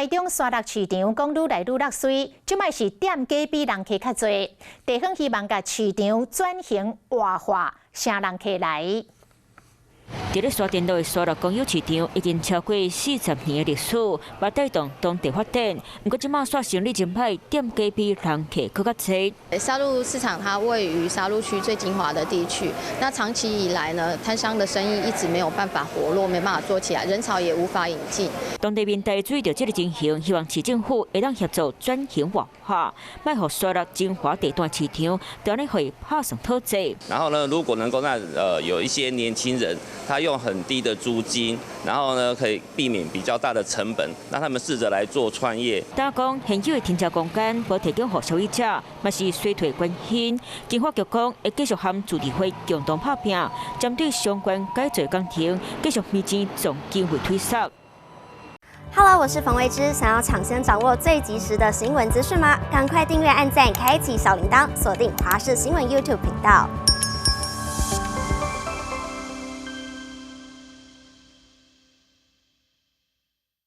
中沙鹿市場講愈來愈落媠，這擺是店家比人客較濟。地方希望共市場轉型活化，吸人客來。佇咧沙田路的沙鹿公有市場已經超過40年的歷史，嘛帶動當地發展。毋過這馬煞生理真歹，店家比人客閣較濟。沙鹿市場它位於沙鹿區最精華的地區，那長期以來呢，攤商的生意一直沒有辦法活絡，沒辦法做起來，人潮也無法引進。當地民代注意著這个情形，希望市政府會當協助轉型活化，莫予沙鹿精華地段市場，就按呢予拍算討債。然後呢，如果能夠讓有一些年輕人，他用很低的租金，然後呢可以避免比較大的成本，讓他們試着來做創業。但講現有的停車空間無提供予消費者，嘛是衰退關心。經發局講會繼續和自治會共同拍拚，針對相關改造工程，繼續募錢總經費推銷。 Hello，我是馮維之，想要搶先掌握最及時的新聞資訊嗎？趕快訂閱、按讚、開啟小鈴鐺，鎖定華視新聞 YouTube 頻道。